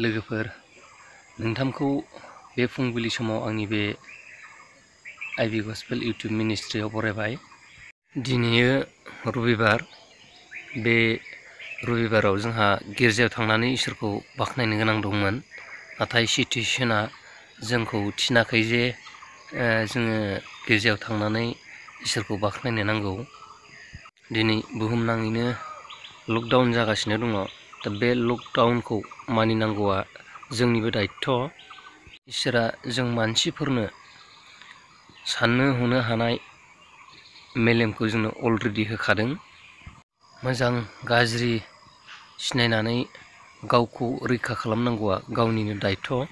लोगोफोर नोंथांखौ बे फुंबिलि समाव आंनि बे आइबि गस्पेल इउटुब मिनिस्ट्रियाव बरायबाय। दिनै रबिबार, बे रबिबाराव जोंहा गिर्जायाव थांनानै इसोरखौ बाख्नायनो गोनां दंमोन, नाथाय सिटुएसना जोंखौ थिनाखै जे जोङो गिर्जायाव थांनानै इसोरखौ बाख्नायनो नांगौ। दिनै बुहुमनाङैनो लकडाउन जागासिनो दङ। दा बे लकडाउनखौ मानिनांगौआ जोंनिबो दायित्थ'। इसोरा जों मानसिफोरनो साननो हनो हानाय मेलेमखौ जोंनो अलरेडि होखादों। मोजां गाज्रि सिनायनानै गावखौ रैखा खालामनांगौआ गावनिनो दायित्थ'।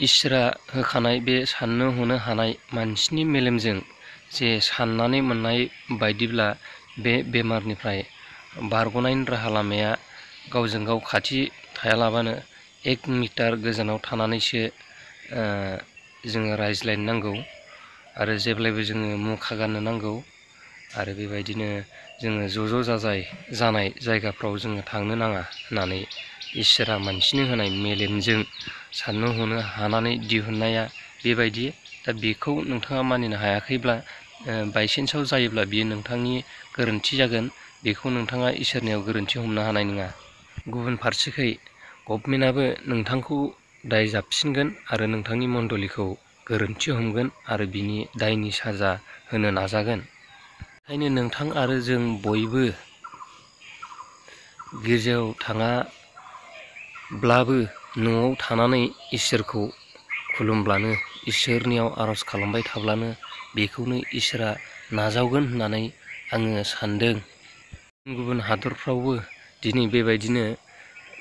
इसोरा होखानाय बे साननो हनो हानाय मानसिनि मेलेमजों जे साननानै मोननाय बायदिब्ला बे बेमारनिफ्राय बारग'नायनि राहा लामाया गावजों गाव खाथि थायालाबानो 1 मिटार गोजानाव थानानैसो जोङो रायज्लायनो नांगौ आरो जेब्लायबो जोङो मुखा गाननो नांगौ आरो बेबायदिनो जोङो ज' जाजाय जानाय जायगाफ्राव जोङो थांनो नाङा होननानै इसोरा मानसिनो होनाय मेलेमजों साननो हनो हानानै दिहुननाया बेबायदि। दा बेखौ नोंथाङा मानिनो हायाखैब्ला बायसेन्सआव जायोब्ला बियो नोंथांनि गोरोन्थि जागोन। बेखौ नोंथाङा इसोरनियाव गोरोन्थि हमनो हानाय नङा। गुबुन फारसेखै गभर्नमेन्टआबो नोंथांखौ दाय जाबसिनगोन आरो नोंथांनि मण्डलिखौ गोरोन्थि हमगोन आरो बिनि दायनि साजा होनो नाजागोन। ओंखायनो नोंथां आरो जों बयबो गिर्जायाव थाङाब्लाबो न'आव थानानै इसोरखौ खुलुमब्लानो, इसोरनियाव आर'ज खालामबाय थाब्लानो बेखौनो इसोरा नाजावगोन होननानै आङो सान्दों। गुबुन हादरफ्रावबो दिनै बेबायदिनो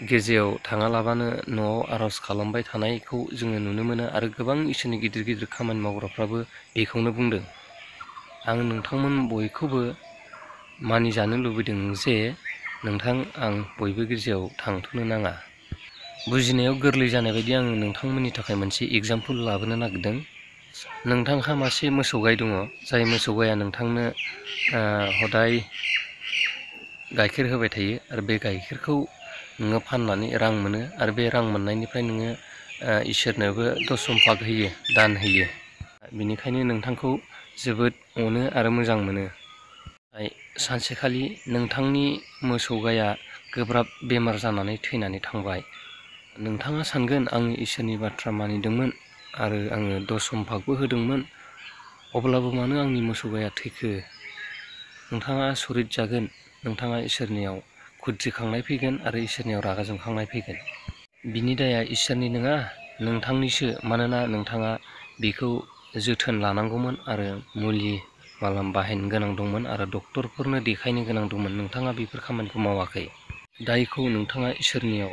गिर्जायाव थाङालाबानो न'आव आर'ज खालामबाय थानायखौ जोङो नुनो मोनो आरो गोबां इसोरनि गिदिर गिदिर खामानि मावग्राफ्राबो बेखौनो बुंदों। आं नोंथांमोन बयखौबो मानिजानो लुबैदों जे नोंथां, आं बयबो गिर्जायाव थांथ'नो नाङा। बुजिनायाव गोरलै जानाय बायदि आङो नोंथांमोननि थाखाय मोनसे एगजामपोल लाबोनो नागिरदों। नोंथांहा मासे मोसौ गाय दङ, जाय मोसौ गाया नोंथांनो हदाय गाइखेर होबाय थायो आरो बे गाइखेरखौ नोङो फाननानै रां मोनो आरो बे रां मोननायनिफ्राय नोङो इसोरनोबो दशम भाग होयो, दान होयो। बेनिखायनो नोंथांखौ जोबोद अनो आरो मोजां मोनो। सानसेखालि नोंथांनि मोसौ गाया गोब्राब बेमार जानानै थैनानै थांबाय। नोंथाङा सानगोन, आङो इसोरनि बाथ्रा मानिदोंमोन आरो आङो दशम भागबो होदोंमोन, अब्लाबो मानो आंनि मोसौ गाया थैखो? नोंथाङा आसरित जागोन। नोंथाङा इसोरनियाव खुद्रिखांनाय फैगोन आरो इसोरनियाव रागा जोंखांनाय फैगोन। बिनि दाया इसोरनि नङा, नोंथांनिसो। मानोना नोंथाङा बेखौ जोथोन लानांगौमोन आरो मुलि मालाम बाहायनो गोनां दंमोन आरो डक्टरफोरनो देखायनो गोनां दंमोन। नोंथाङा बेफोर खामानिखौ मावाखै। दायखौ नोंथाङा इसोरनियाव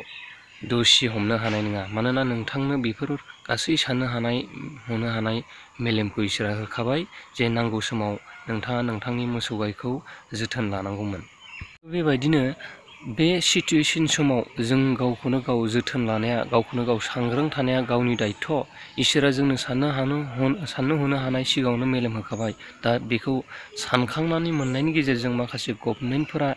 दोषि हमनो हानाय नङा। मानोना नोंथांनो बेफोर गासै साननो हानाय हनो हानाय मेलेमखौ इसोरा होखाबाय जे नांगौ समाव नोंथाङा नोंथांनि मोसौ गायखौ जोथोन लानांगौमोन। बेबायदिनो बे सिटुएसन समाव जों गावखौनो गाव जोथोन लानाया, गावखौनो गाव सांग्रां थानाया गावनि दायित्थ'। इसोरा जोंनो साननो हनो हानाय सिगाङावनो मेलेम होखाबाय। दा बेखौ सानखांनानै मोननायनि गेजेरजों माखासे गभर्नमेन्टफोरा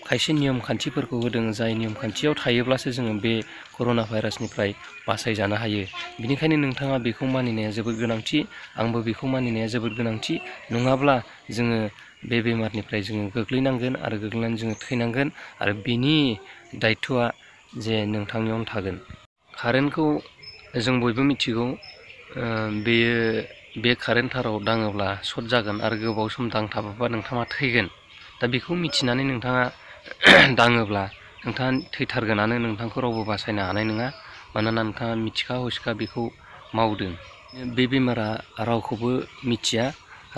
खायसे नियम खान्थिफोरखौ होदों, जाय नियम खान्थियाव थायोब्लासो जोङो बे कर'ना भाइरासनिफ्राय बासायजानो हायो। बेनिखायनो नोंथाङा बेखौ मानिनाया जोबोद गोनांथि, आंबो बेखौ मानिनाया जोबोद गोनांथि। नङाब्ला जोङो बे बेमारनिफ्राय जोङो गोग्लैनांगोन आरो गोग्लैनानै जोङो थैनांगोन आरो बेनि दायित्थ'आ जे नोंथांनियावनो थागोन। कारेन्टखौ जों बयबो मिथिगौ, बेयो बे कारेन्ट थाराव दाङोब्ला सर्ट जागोन आरो गोबाव सम दांथाबोबा नोंथाङा थैगोन। दा बेखौ मिथिनानै नोंथाङा दाङोब्ला नोंथाङा थैथारगोनानो, नोंथांखौ रावबो बासायनो हानाय नङा। मानोना नोंथाङा मिथिखा हसिखा बेखौ मावदों। बे बेमारा रावखौबो मिथिया,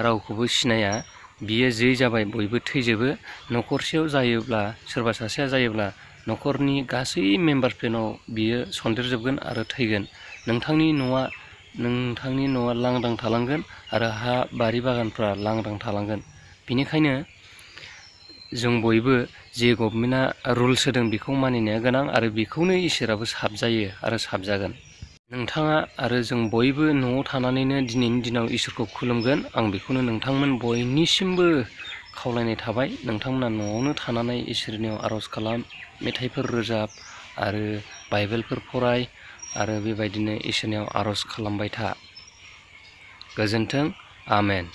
रावखौबो सिनाया। बियो जै जाबाय बयबो थैजोबो। न'खरसेयाव जायोब्ला, सोरबा सासेया जायोब्ला न'खरनि गासै मेम्बारफोरनाव बियो सन्देरजोबगोन आरो थैगोन। नोंथांनि न'आ लांदां थालांगोन आरो हा बारि बागानफ्रा लांदां थालांगोन। बेनिखायनो जों बयबो जे गभर्नमेन्टआ रुल्स होदों बेखौ मानिनाया गोनां आरो बेखौनो इसोराबो साबजायो आरो साबजागोन। नोंथाङा आरो जों बयबो न'आव थानानैनो दिनैनि दिनाव इसोरखौ खुलुमगोन। आं बेखौनो नोंथांमोन बयनिसिमबो खावलायनाय थाबाय नोंथांमोना न'आवनो थानानै इसोरनियाव आर'ज खालाम, मेथाइफोर रोजाब आरो बाइबेलफोर फराय आरो बेबायदिनो इसोरनियाव आर'ज खालामबाय था। गोजोन्थों, आमेन।